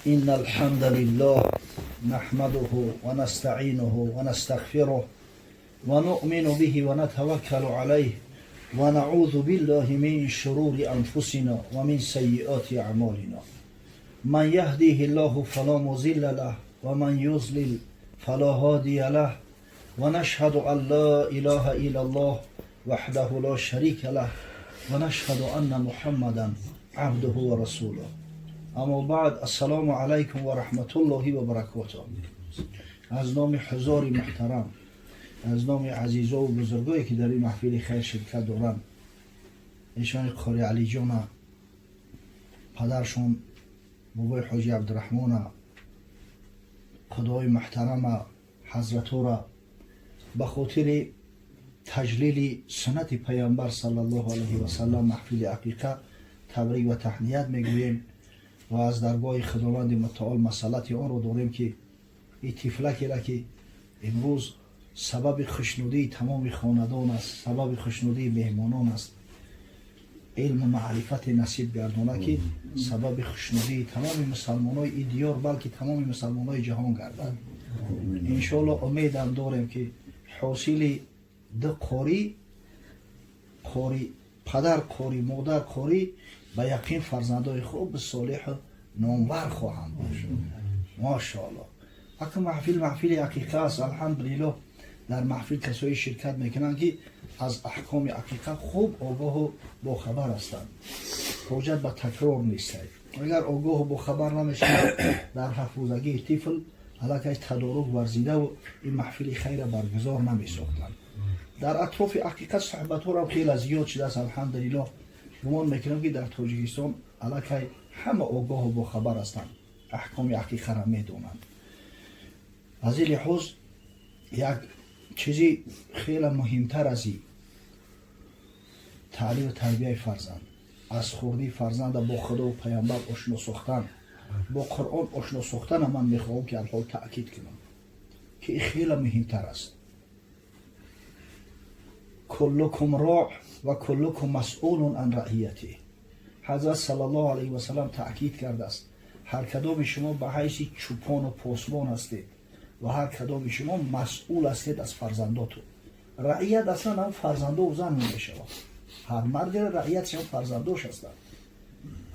إن الحمد لله نحمده ونستعينه ونستغفره ونؤمن به ونتوكل عليه ونعوذ بالله من شرور أنفسنا ومن سيئات أعمالنا. من يهديه الله فلا مضل له ومن يضلل فلا هادي له. ونشهد أن لا إله إلا الله وحده لا شريك له ونشهد أن محمدا عبده ورسوله. أما بعد، السلام عليكم ورحمة الله وبركاته. Аз номи ҳузори муҳтарам, аз номи азизову бузургое, ки дар ин маҳфили хайр ширкат доранд, эшони Қори Алиҷона, падаршон бобои Ҳоҷи Абдураҳмона, худои муҳтарама ҳазратура ба хотири таҷлили суннати Паямбар саллаллоҳу алайҳи васалам маҳфили ақиқа табрик ва таҳният мегӯем ва аз даргоҳи Худованди Мутаол масъалати онро дорем, ки ин тифлакера, ки имрӯз сабаби хушнудии тамоми хонадон аст, сабаби хушнудии меҳмонон аст, илму маърифате насиб гардона, ки сабаби хушнудии тамоми мусалмонои ин диёр, балки тамоми мусалмонои ҷаҳон гардад, иншоалло. Умедам дорем, ки ҳосили ду қорӣ, қори падар, қори модар, қорӣ, ба яқин фарзандои хуб, солеҳу номвар хоҳанд бошд, мошоалло. Ака, маҳфил маҳфили ақиқа аст. Алҳамдулиллоҳ, дар маҳфил касое ширкат мекунанд, ки аз аҳкоми ақиқа хуб огоҳу бохабар ҳастанд. Ҳоҷат ба такрор нест. Агар огоҳу бохабар намешавад, дар ҳафтрӯзагии тифл аллакай тадорук варзидаву ин маҳфили хайра баргузор намесохтанд. Дар атрофи ақиқа суҳбатҳорам хеле зиёд шудааст, алҳамдулиллоҳ. Гумон мекунам, ки дар Тоҷикистон аллакай ҳама огоҳу бохабар ҳастанд, аҳкоми ақиқаро медонанд. Аз ин лиҳоз як чизи хеле муҳимтар аз ин таълиму тарбияи фарзанд, аз хурдии фарзанда бо Худову Паямбар ошно сохтан, бо Қуръон ошно сохтана ман мехоҳам, ки алҳол таъкид кунам, ки ин хеле муҳимтар аст. كلكم راع وكلكم مسئول عن رعيته. Ҳазрат саллаллоҳу алайҳи васалам таъкид кардааст: ҳар кадоми шумо ба ҳайси чӯпону посбон ҳастед ва ҳар кадоми шумо масъул ҳастед аз фарзандотон. Раият аслан ҳам фарзандову зан мешавад. Ҳар мардеро раиятшам фарзандош ҳастанд.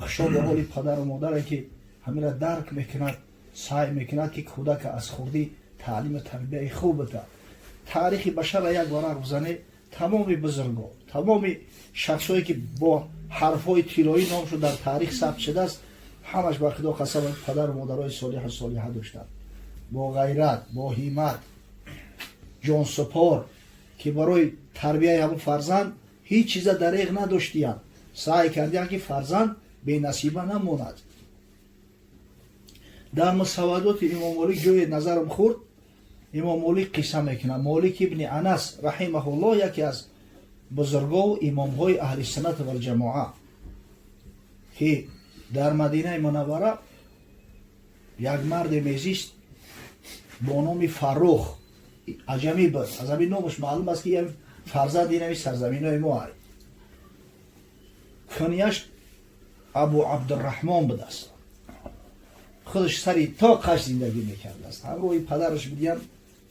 Хушо ба ҳоли падару модаре, ки ҳамира дарк мекунад, саъй мекунад, ки кӯдака аз хурдӣ таълиму тарбияи хуб битад. Таърихи башара як варақ бизане, тамоми бузурго, тамоми шахсое, ки бо ҳарфҳои тиллоӣ номшон дар таърих сабт шудааст, ҳамаш, ба Худо қасам, падару модарои солиҳу солиҳа доштанд, бо ғайрат, бо ҳиммат, ҷонсупор, ки барои тарбияи ҳамун фарзанд ҳеҷ чиза дареғ надоштиянд, саъй кардиянд, ки фарзанд бенасиба намонад. Дар Мусаввадоти Имом Молик ҷои назарам хурд, Имом Молик қисса мекунад. Молик ибни Анас раҳимаҳуллоҳ, яке аз бузургову имомҳои аҳли суннат валҷамоа, ки дар Мадинаи Мунаввара як марде мезист бо номи Фаррух. Аҷамӣ буд, аз ҳамин номаш маълум аст, ки фарзанди инами сарзаминои мо ай. Кунияш Абу Абдураҳмон будааст. Худаш сари то қаш зиндагӣ мекардааст, ҳамроҳи падараш будиян.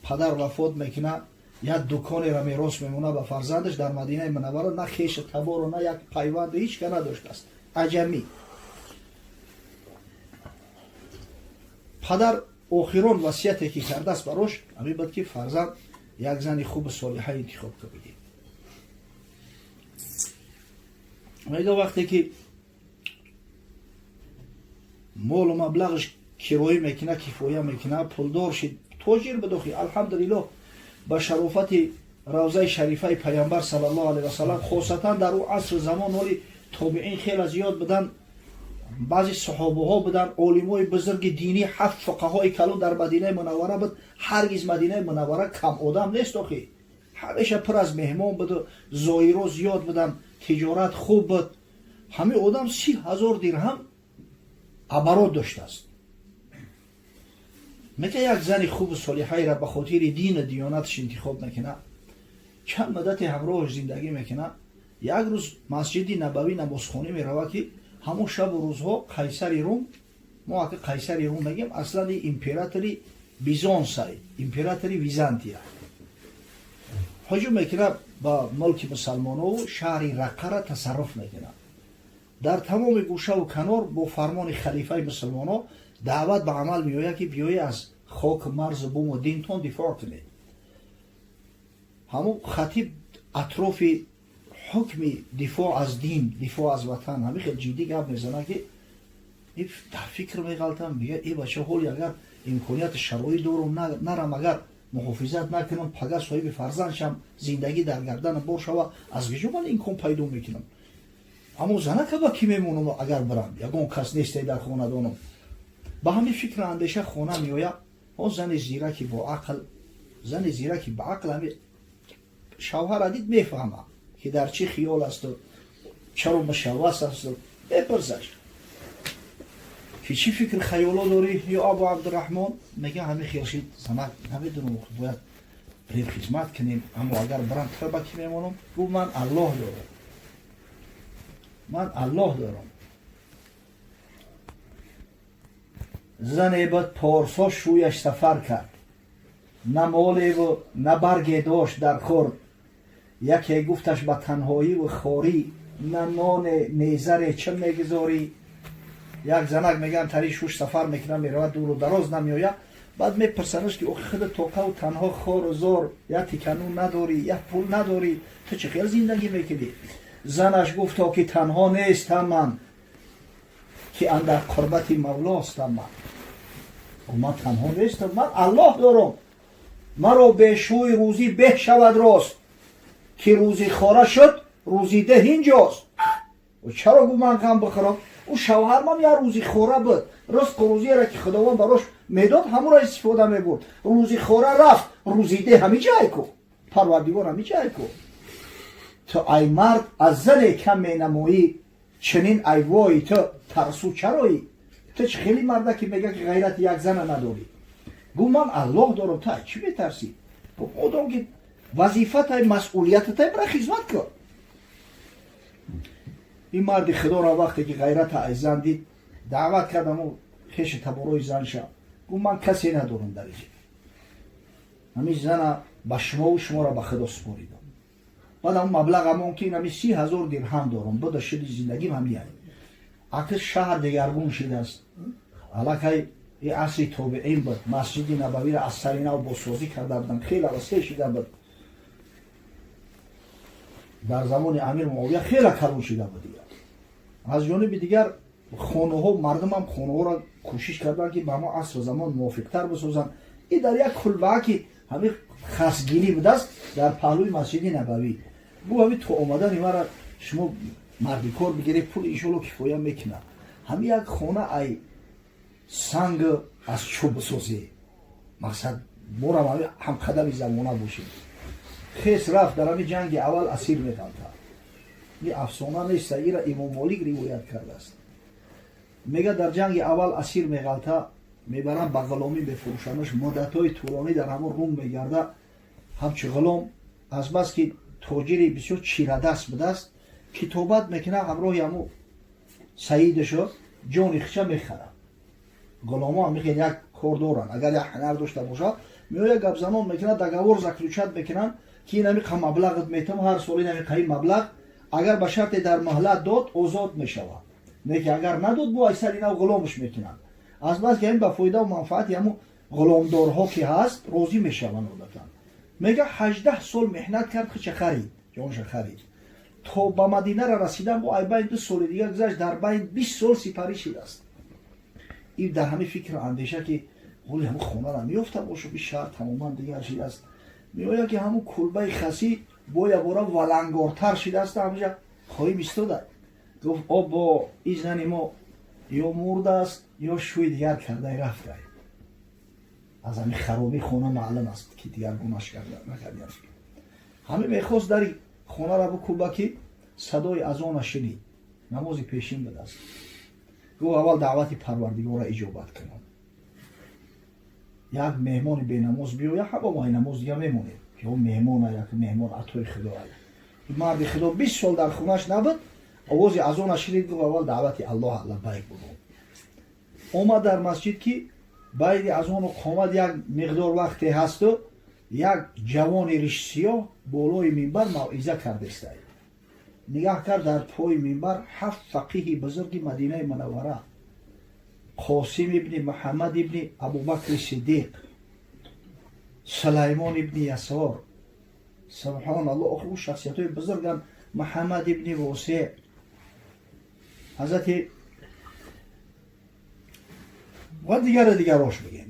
Падар вафот мекунад, як дуконеро мерос мемонад ба фарзандаш дар Мадинаи Мунаввара. На хеша табору, на як пайванду, ҳеҷ ка надоштааст, аҷамӣ. Падар охирон васияте, ки кардааст барош, ҳамин буд, ки фарзанд, як зани хубу солиҳа интихоб кардӣ. Мега, вақте ки молу маблағаш кироӣ мекунад, кифоя мекунад, пулдор шид, тоҷир буд охи, алҳамдулиллоҳ, ба шарофати равзаи шарифаи Паямбар саллаллоҳу алайҳи васалам, хосатан дар ӯ асру замон ҳоли тобиин хеле зиёд буданд, баъзе саҳобаҳо буданд, олимои бузурги динӣ, ҳафт фуқаҳои калон дар Мадинаи Мунаввара буд. Ҳаргиз Мадинаи Мунаввара кам одам нест охи, ҳамеша пур аз меҳмон буду зоиро зиёд буданд, тиҷорат хуб буд. Ҳамин одам 30 000 дирҳам оборот доштааст. Мега, як зани хубу солиҳаеро ба хотири дину диёнаташ интихоб мекунад, чанд муддате ҳамроҳаш зиндагӣ мекунад. Як рӯз Масҷиди Набавӣ намозхонӣ меравад, ки ҳамон шабу рӯзҳо қайсари Рум Мо ака Қайсари Рум мегем, аслан императори Бизонсай, императори Византия. Ҳуҷум мекунад ба мулки мусалмонову шаҳри Раққара тасарруф мекунад. Дар тамоми гӯшаву канор бо фармони халифаи мусулмоно даъват ба амал меояд, ки биёед, аз хок, марзу буму динтон дифоъ кунед. Ҳамун хатиб атрофи ҳукми дифоъ аз дин, дифоъ аз ватан ҳамин хел ҷиддӣ гап мезанад, ки дар фикр меғалтам, мега: «Э бача, ҳоли агар имконияти шароит дорум, нарам, агар муҳофизат накунам, пага соҳиби фарзанд шам, зиндагӣ дар гарданам бор шава, аз куҷо ман имкон пайдо мекунам? Аммо занака ба кӣ мемонам, агар бирам? Ягон кас несте дар хонадонам». Ба ҳамин фикру андеша хона меояд. О зани зираки бо ақл, зани зираки ба ақл ҳами шавҳара дид, мефаҳма, ки дар чӣ хиёл асту чаро мушаввас асту. Мепурсаш, ки чӣ фикр хаёло дорӣ, ё Абу Абдураҳмон? Мега: «Ҳамин хел шид, занак, намедонам, бояд бирем, хизмат кунем, аммо агар бирам, тура ба кӣ мемонам?» Гуфт: «Ман Аллоҳ дорам, ман Аллоҳ дорам». Зане буд порсо, шӯяш сафар кард, на молеву на барге дошт дар хӯрд. Яке гуфташ: «Ба танҳоиву хорӣ на ноне незаре чӣ мегузорӣ?» Як занак, мегӯянд, тари шӯш сафар мекунад, меравад, дуру дароз намеояд. Баъд мепурсанаш, ки охи худа тоқаву танҳо, хору зор, як тиканун надорӣ, як пул надорӣ, ту чӣ хел зиндагӣ мекунӣ? Занаш гуфто, ки танҳо нестам ман, ки андар қурбати мавлостам ман. Ман танҳо нестам, ман Аллоҳ дорам. Маро бешӯи рӯзӣ беҳ шавад рост, ки рӯзӣ хора шуд, рӯзидеҳ инҷост. Чаро, гу, ман ғам бихӯрам? Ӯ шавҳармам як рӯзи хора буд, ризқу рӯзиеро, ки Худованд барош медод, ҳамонро истифода мебурд. Рӯзи хора рафт, рӯзидеҳ ҳами ҷай ку, Парвардигор ҳами ҷай ку. Ту ай мард аз зане кам менамоӣ, чунин ай вои ту тарсу чароӣ? Ту чӣ хеле марда, ки мега, ки ғайрати як зана надорӣ? Гу: «Ман Аллоҳ дорам, ту аз чӣ метарсӣ?» Одам ки вазифатай, масъулиятатай, бира хизмат кун. Ин марди худоро вақте ки ғайрата аз зан дид, даъват кардаму хеши таборои занша. Гу: «Ман касе надорам дар иҷа, ҳамин зана ба шумову шуморо ба Худо супоридам. Баъд ҳамн маблағамон, ки ҳами 30 000 дирҳам дорам, буда шуди зиндагим ҳамияй». Акс шаҳр дигаргун шидааст, аллакай и асри тобеин буд, Масҷиди Набавиро аз сари нав бозсозӣ карда буданд, хеле васеъ шида буд. Дар замони Амир Муовия хеле калон шида буд. Дигар аз ҷониби дигар хонаҳо, мардумам хонаҳоро кӯшиш карданд, ки ба ҳамон асру замон мувофиқтар бисозанд. И дар як кулбаа, ки ҳамин хасгирӣ будааст дар паҳлӯи Масҷиди Набавӣ, гу: «Ҳами то омадани мара шумо мардикор бигиред, пул иншоалло кифоя мекунад. Ҳами як хона ай санг, аз чӯб бисозе, мақсад морам ҳамқадами замона бошем». Хес рафт, дар ҳами ҷанги аввал асир меғалтад. И афсона нест, ира Имом Молик ривоят кардааст. Мега, дар ҷанги аввал асир меғалта, мебаранд, ба ғуломӣ мефурӯшанаш. Муддатҳои тӯлонӣ дар ҳамон Рум мегарда ҳамчу ғулом. Азбаски тоҷири бисёр чирадаст будааст, китобат мекунад ҳамроҳи ҳамун саидашо, ҷони хича мехарад. Ғуломо ҳамихел як кор доранд, агар як ҳунар дошта бошад, меояд, гапзанон мекунад, договор заключать мекунанд, ки ин ҳами маблағат метам, ҳар сол ин ҳами қаи маблағ. Агар ба шарте дар маҳлат дод, озод мешавад, не ки агар надод, бо айсари нав ғуломаш мекунанд. Азбаски ҳамин ба фоидаву манфаати ҳамун ғуломдорҳо ки ҳаст, розӣ мешаванд одатан. Мега, 18 сол меҳнат кард, хича харид, ҷонша харид. То ба Мадинара расидан бо айбайн 2 соли дигар гузашт, дар байн 20 сол сипарӣ шидааст. И дар ҳамин фикру андеша, ки ҳоли ҳамун хонара меёфта бошум, и шаҳр тамоман дигар шидааст. Меояд, ки ҳамун кулбаи хасӣ боя бора валангортар шидааст, ҳамаҷа хоҳим истода. Гуфт: «Обо, и зани мо ё мурдааст, ё шӯи дигар кардай рафтай. Аз ҳамин харобии хона маълум аст, ки дигар гунаш накардиам». Ҳамин мехост дари хонара бикӯба, ки садои азона шунид, намози пешин будааст. Гуфт: «Аввал даъвати Парвардигорро иҷобат кунам. Як меҳмони бенамоз биёя, ҳама мо намоз дига мемонем, ки о меҳмона, як меҳмон атои Худо». Марди Худо 20 сол дар хонаш набуд, овози азона шунид, гуфт: «Аввал даъвати Аллоҳ, лаббайк бугӯ». Омад дар масҷид, ки байни азону қомат як миқдор вақте ҳасту як ҷавони ришсиёҳ болои минбар мавъиза кардестай. Нигаҳ кард, дар пои минбар ҳафт фақиҳи бузурги Мадинаи Мунаввара: Қосим ибни Муҳаммад ибни Абубакри Сиддиқ, Сулаймон ибни Ясор, субҳоналлоҳ, охир ӯ шахсиятҳои бузурган, Муҳаммад ибни Восеъ, ҳазрати ва дигари дигарош бигем.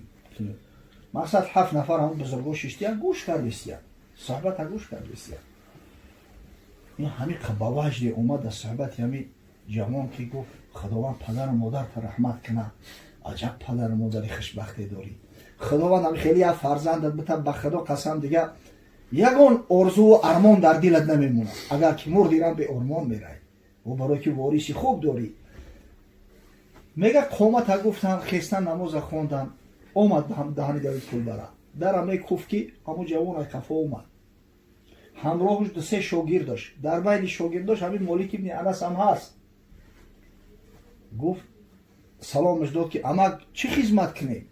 Мақсад, ҳафт нафар ҳамн бузурго шиштиян, гӯш кардистиян, суҳбата гӯш кардистиян. Ин ҳамин ба ваҷде омад дар суҳбати ҳамин ҷавон, ки гуфт: «Худованд падару модарта раҳмат кунад, аҷаб падару модари хушбахте дорӣ. Худованд ҳами хеле як фарзандат бита, ба Худо қасам, дига ягон орзуву армон дар дилат намемонад. Агар ки мурдирам, беормон мерай, ӯ барое ки вориси хуб дорӣ». Мега, қомата гуфтан, хестан, намоза хондан, омад даҳани дави пулбара, дара мекуфт, ки ҳамун ҷавон ай қафо омад, ҳамроҳуш ду-се шогирдаш. Дар байни шогирдош ҳамин Молик ибни Анас ҳам ҳаст. Гуфт, саломаш дод, ки амак, чӣ хизмат кунем?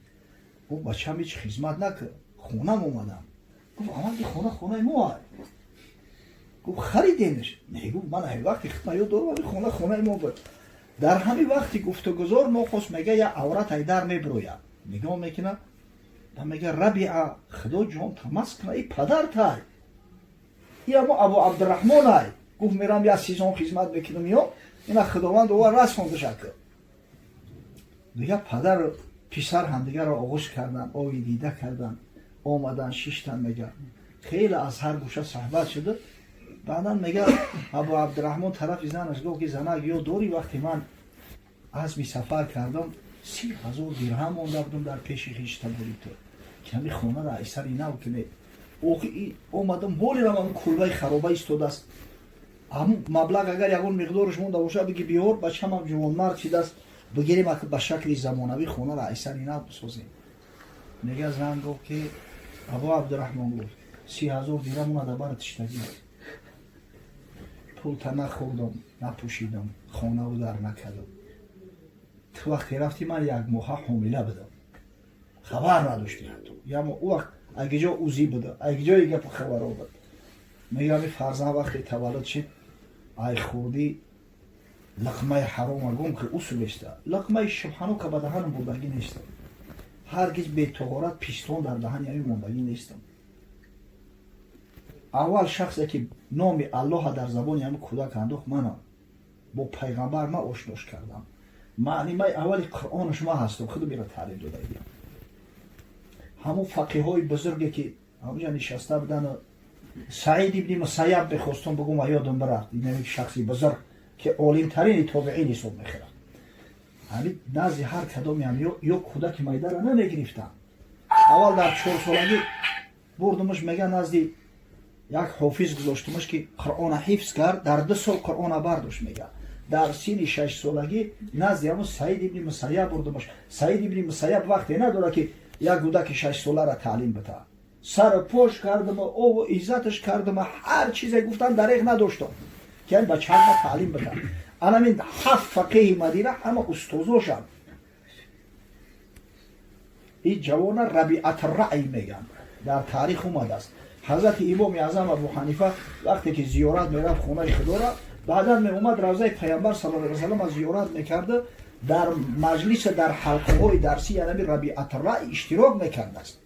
Гуфт: «Бачам, ҳеч хизмат накун, хонам омадам». Гуфт: «Амак, хона хонаи мо ай». Гуфт: «Харидемш?» «Не», гуфт, «ман ай вақти хидмат ёд дорам, ҳамин хона хонаи мо буд». Дар ҳамин вақти гуфтугузор нохост, мега, як аврат ай дар мебирояд. Нигоҳ мекунад ва мега: «Рабиа, Худо ҷон тамас куна, и падартай, и амо Абу Абдураҳмон ай». Гуфт: «Мерам, як сезон хизмат мекунам, ё ина Худованд ова расондашак». Дига падару писар ҳамдигарро оғӯш кардан, ови дида кардан, омадан, шиштан. Мега, хеле аз ҳар гӯша суҳбат шуда. Баъдан, мега, Абу Абдураҳмон тарафи занаш гуфт, ки занак, ё дорӣ, вақте ман азми сафар кардам, 30 000 дирҳам монда будам дар пеши хиштабори ту, ки ҳами хонаро айсари нав кунед. Омадам, ҳолирам ҳамн кулбаи хароба истодааст. Ҳамун маблағ агар ягон миқдораш монда бошад, биги биёр, бачамам ҷавонмард шидааст, бигирем, ба шакли замонавӣ хонаро айсари нав бисозем. Мега, зан гуфт, ки Абу Абдураҳмон гуфт: «30 000 дирҳам уна дар бара тиштагӣ, пулта нахӯрдам, напӯшидам, хонаву дар накардам. Ту вақте рафтӣ, ман як моҳа ҳомила будам, хабар надоштӣ ҳатто. Ямо ӯ вақт агиҷо УЗИ буда, агиҷои гапу хабаро буд?» Мегӯям, фарзанд вақте таваллуд шид, ай хурдӣ луқмаи ҳарома гум ки усулеста, луқмаи шубҳанока ба даҳанам бурдагӣ нестам, ҳаргиз бетоҳорат пистон дар даҳани ҳамин мондагӣ нестам. Аввал шахсе ки номи Аллоҳа дар забони ҳамин кӯдак андохт, манам. Бо пайғамбар ма ошнош кардам, маълимаи аввали Қуръонаш ма ҳастам, худу мера таълим додагиям». Ҳамун фақиҳои бузурге ки ҳамуҷа нишаста будану Саид ибни Мусайяб, мехостум бугум, а ёдам бирафт, инами шахси бузург, ки олимтарини тобеин ҳисоб мехӯрад, ҳамин назди ҳар кадоми ҳам ё кӯдаки майдара намегирифтанд. Аввал дар 4-солагӣ бурдумаш, мега, назди як ҳофиз гузоштумаш, ки Қуръона ҳифз кард, дар 2 сол Қуръона бардошт. Мега, дар синни 6-солагӣ назди ҳамун Саид ибни Мусайяб бурдумаш. Саид ибни Мусайяб вақте надорад, ки як кӯдаки 6-солара таълим бита. Сару пош кардама, ову иззаташ кардама, ҳар чизе гуфтан дареғ надоштам, ки ҳамин бачаама таълим бита. Анамин ҳафт фақеҳи Мадина ҳама устозошанд. Ин ҷавона Рабиатраъй меган, дар таърих омадааст. Ҳазрати Имоми Аъзам Абу Ҳанифа вақте ки зиёрат мерафт хонаи Худора, баъдан меомад, равзаи Пайғамбар сал ла васалам зиёрат мекарда, дар маҷлиса, дар ҳалқаҳои дарсӣ янами Рабиатраъй иштирок мекардааст.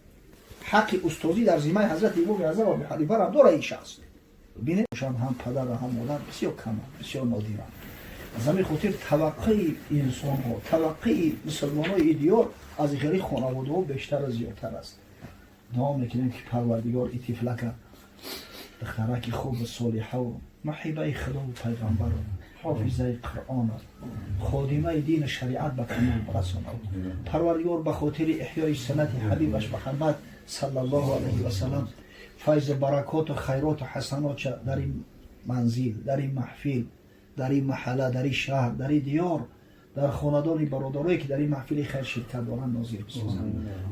Ҳаққи устозӣ дар зиммаи ҳазрати Имоми Аъзам Абу Ҳанифа дора ин шахс. Бинед, ҳам падару ҳам модар бисёр каманд, бисёр нодиранд. Аз ҳамин хотир таваққаи инсонҳо, таваққаи мусулмонои диёр аз ғайри хонаводаҳо бештару зиёдтар аст. Дуо мекунем, ки Парвардигор и тифлака духтараки хубу солиҳаву муҳибаи Худову пайғамбару ҳофизаи Қуръону ходимаи дину шариат ба камол барасонад. Парвардигор ба хотири эҳёи суннати ҳабибаш Муҳаммад саллаллоҳу алайҳи васалам файзу баракоту хайроту ҳасанотша дар ин манзил, дар ин маҳфил, дар ин маҳалла, дар ин шаҳр, дар ин диёр, дар хонадони бародарое, ки дар ин маҳфили хайр ширкат доранд, нозил бисозад.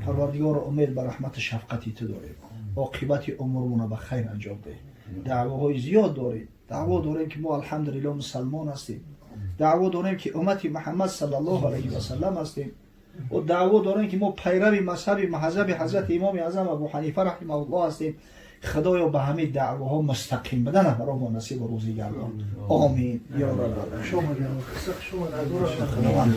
Парвардигоро, умед ба раҳмату шафқати ту дорем, оқибати умурмона ба хайр анҷом деҳ. Даъвоҳои зиёд дорем. Даъво дорем, ки мо, алҳамдулилло, мусалмон ҳастем. Даъво дорем, ки уммати Муҳаммад саллаллоҳу алайҳи васалам ҳастем. Ва даъво доранд, ки мо пайрави мазҳаби маҳзаби ҳазрати Имоми Аъзам Абу Ҳанифа раҳимаҳуллоҳ ҳастем. Худоё, ба ҳамин даъвоҳо мустақим бидана баро мо насибу рӯзӣ гардон. Омин ё рабб. Худованд.